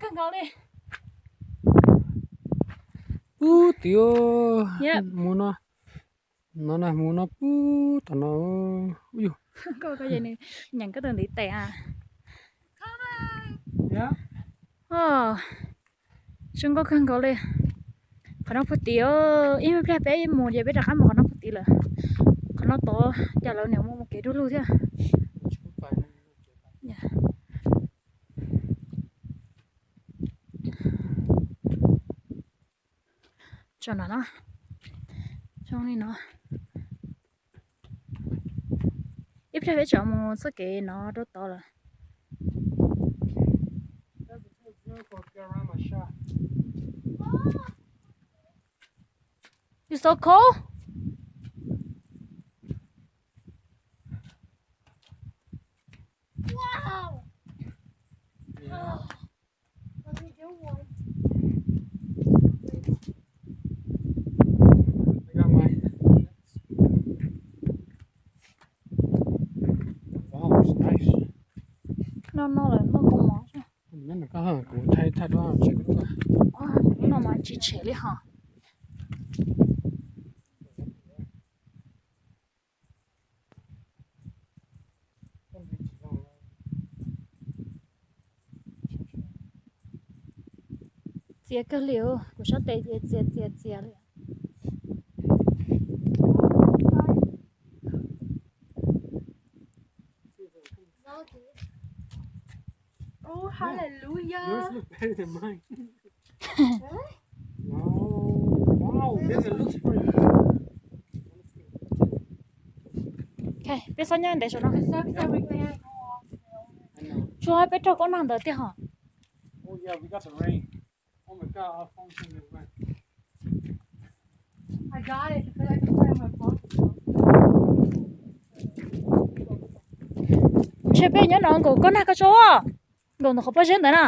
kawg nkaus li. Ub, tiag, mus no, no na, mus no pub tom no. Ub yug, koj nyeem koj tus ntiv tes a. Zoo nkauj kawg nkaus li. Qhov no puag tid, ib pliag peb mus ces peb rov qab mus qhov no puag tid lawm. Qhov no tod cas lawv niam mus mus kev du lug thiab. Tso no, zoo li no. Ib pliag peb tso mus txoj kev no rau tod lawm. You so cold? Wow. Yeah. Let me do one. I got my, wow, it's nice. No no lawm, no koj mov. Nyob nws koj kuv thaij thaij duab tsev kuv lub. Lub no mas tsis tshem li hos. Txias kawg li, kuv sab tes ces txias txias txias li. Oh, hallelujah. Yours look better than mine. Really? Wow, this one looks pretty. Okay, peb xob nyob ntev saum no. It sucks that we can't go off the, I know. Tsuas peb raug kob nag ntawd tiag hos. Oh yeah, we got the rain. Oh my God, our phone came and went. I got it, but I can play on my phone. Ntshe peb nyob no nkaus kob nag koj tso, nkaus ntawm qhov pob zeb ntawd na.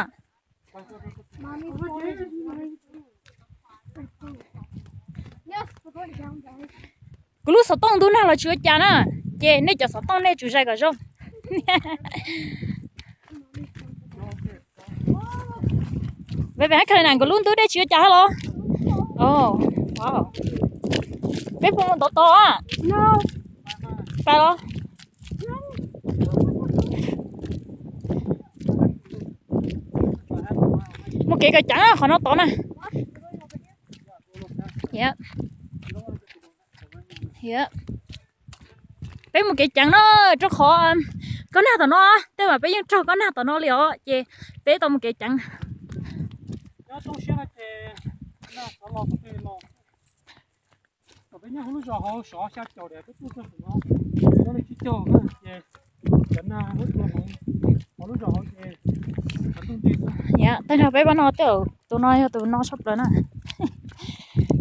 Kuv lub xov tooj ntub nag los tsis ua cas na, ces nej cov xov tooj nej tsum zais kom zoo. Peb pem hab kha na nkawd lub ntub dej tsis ua cas hab los? Peb puas mus tod tod a? Pais los. Mus kev kawm ceev qhov no tod na. Peb mus kev ceev no, rau qhov kob nag tom no, tej mas peb yeej raug kob nag tom no li os, ces peb tau mus kev ceev. Yog, tej no peb pab no tej zaum tus no yog tus no tshaj plaws na.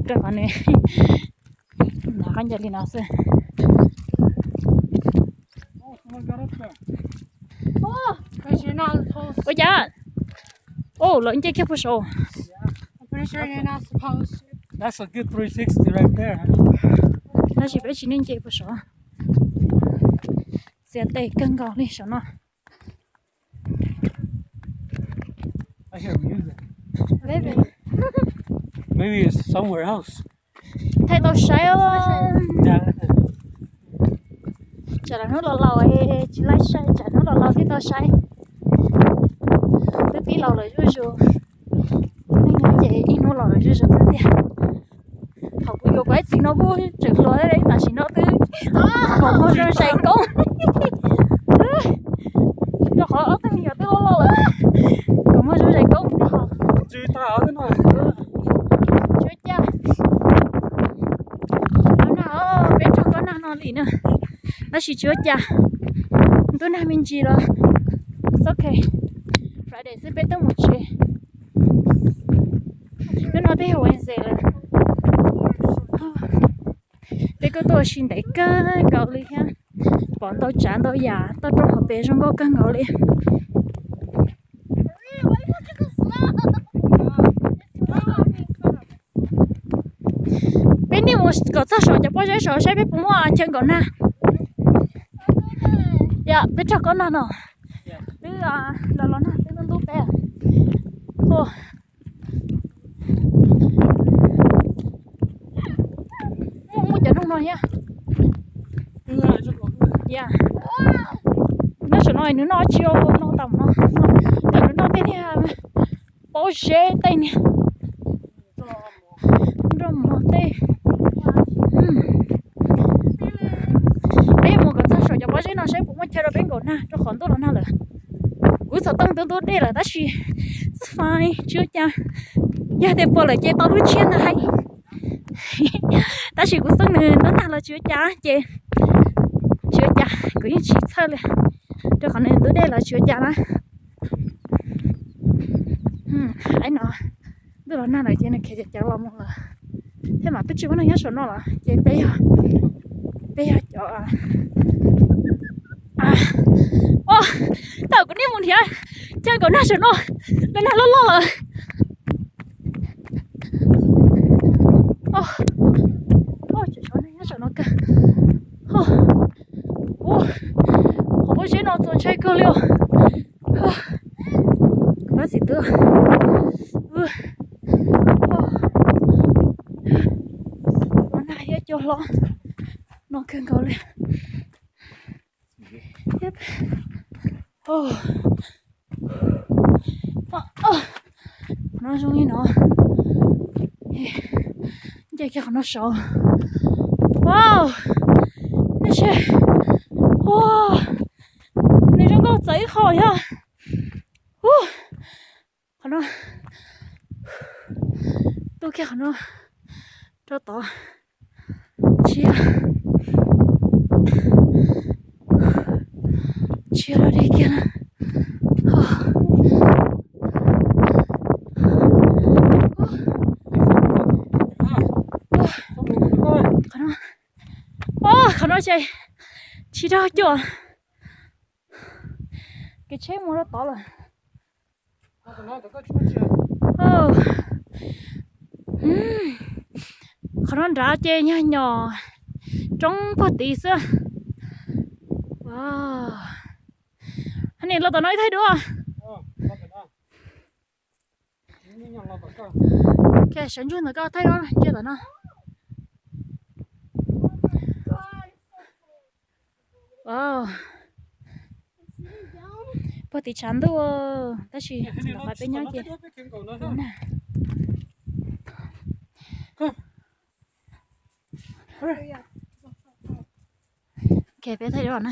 Rau qhov nws nov qab ncaws li no xwb. Ua cas? Ua, lawv nce kiag puag saud. That's a good three sixty right there, honey. Tab sis peb tsis nce puag saud. Txias tes kawg nkaus li saum no. I hear music. Maybe. Maybe it's somewhere else. Thaij tau saib os. Yeah. Tsam hnub laus laus tsis laib saib, tsam hnub laus laus thiaj tau saib. Twb tib laus lawm zuj zus. Neej nyob ces ib hnub laus lawm zuj zus xwb tiag. Thaum kuv yuav kuv ib txiv no kuj tseem hluas thiab, tam sim no twb kaum muaj zoo zais koob. Rau qhov ob tug me nyuam twb loj loj lawm, kaum muaj zoo zais koob rau qhov. Tsis ua cas. Kob nag os, peb raug kob nag no li na, tab sis tsis ua cas. Ntuj nag me ntsis los, it's okay. Friday xwb peb twb mus tsev. Hnub no twb yog Wednesday lawm. Peb kuj tuaj ua si ntev kawg nkaus li thiab, pom ntau tsav ntau yam toj roob hauv pes zoo nkauj kawg nkaus li. Peb nim mus kom txog saum cov pob zeb saud saib peb puas muaj chaw nkaum nag. Yog peb raug kob nag no, twb los los nag twb ntub ntub peb. Muaj, muaj cov noog no thiab. Ya, nyob saum no nws noj tsis, noj tau no, nws noj tej niag pob zeb tej niag nroj mov tej. Peb mus kom txog saum cov pob zeb no saib puas muaj chaw rau peb nkaum nag rau qhov ntuj los nag lawm. Kuv txhom tooj twb ntub dej lawm tab sis tsis ua cas, yog tias puas lawm ces tau lub tshiab ntag hais. Tab sis kuv xeeb nws ntub nag los tsis ua cas ces tsis ua cas, kuv yeej tsis txhawj li, rau qhov nws ntub dej los tsis ua cas na. Aib no ntuj los nag lawm ces nws khiav cov cawv los mus lawm. Thiab mas twb tsis muaj neeg nyob saum no lawm ces peb yog, peb yog cov, o, thaum kuv niaj mus nrhiav chaw nkaum nag saum no, los nag loj loj lawm. Tseem tshuav neeg nyob saum no kawg. Qhov pob zeb no txaus ntshai kawg li os. Kuv pab txiv twb, ua nag thiab cua hlob no kawg nkaus li. Qhov no zoo li no, nce kiag qhov no saud. Wow, nej saib, ua, nws zoo nkauj txawv ib qho yog. Qhov no, tu kiag qhov no rau tod. Tsis, tsis los deb kiag na. Qhov no, o, qhov no ces tsis raug cuam. Kev tsheb mus rau tod lawm. Qhov no nrad ces nyog nyom roob puag tid xwb. Hos nim los tom no ib thaij duab. Sawv ntsug ntawm koj thaij duab ntsia tom no. Puag tid tshav ntuj tab sis ntawm qhov peb nyob ces nag. Ok, peb thaij duab na.